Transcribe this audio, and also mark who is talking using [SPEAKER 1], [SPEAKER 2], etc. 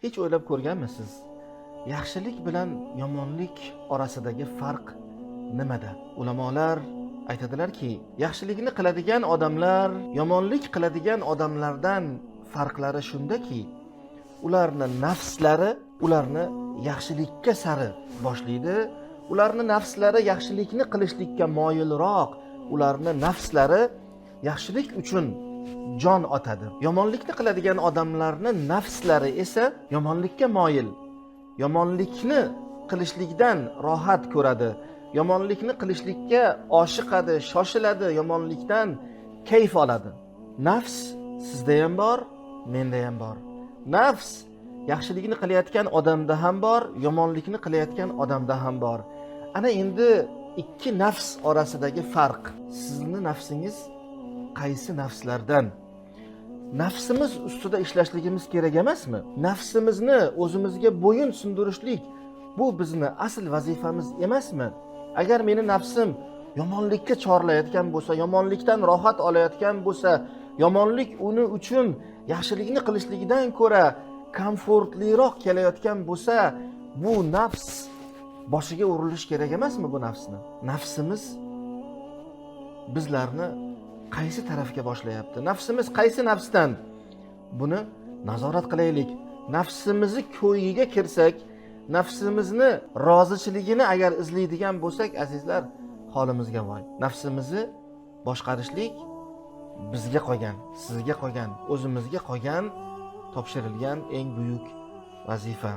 [SPEAKER 1] Hech o'ylab ko'rganmisiz? Yaxshilik bilan yomonlik orasidagi farq nimada? Ulamolar aytadilarki, yaxshilikni qiladigan odamlar yomonlik qiladigan odamlardan farqlari shundaki, ularni nafslari ularni yaxshilikka sari boshlaydi, ularni nafslari yaxshilikni qilishlikka moyilroq, ularni nafslari yaxshilik uchun jon otadi. Yomonlikni qiladigan odamlarni nafslari esa yomonlikka moyil, yomonlikni qilishlikdan rohat ko'radi, yomonlikni qilishlikka oshiqadi, shoshiladi, yomonlikdan kayf oladi. Nafs sizda ham bor, menda ham bor. Nafs yaxshilikni qilayotgan odamda ham bor, yomonlikni qilayotgan odamda ham bor. Ana endi ikki nafs orasidagi farq. Sizni nafsingiz qaysi nafslardan? Nafsimiz ustida ishlashligimiz kerak emasmi? Nafsimizni o'zimizga bo'yin sundirishlik bu bizni asl vazifamiz emasmi? Agar meni nafsim yomonlikka chorlayotgan bo'lsa, yomonlikdan rohat olayotgan bo'lsa, yomonlik uni uchun yaxshilikni qilishligidan ko'ra komfortliroq kelayotgan bo'lsa, bu nafs boshiga urilishi kerak emasmi bu nafsni? Nafsimiz bizlarni qaysi tarafga boshlayapti? Nafsimiz qaysi nafsdan? Buni nazorat qilaylik. Nafsimizni ko'yiga kirsak, nafsimizni rozichiligini agar izlaydigan bo'lsak, azizlar, holimizga voy. Nafsimizni boshqarishlik bizga qolgan, sizga qolgan, o'zimizga qolgan, topshirilgan eng buyuk vazifa.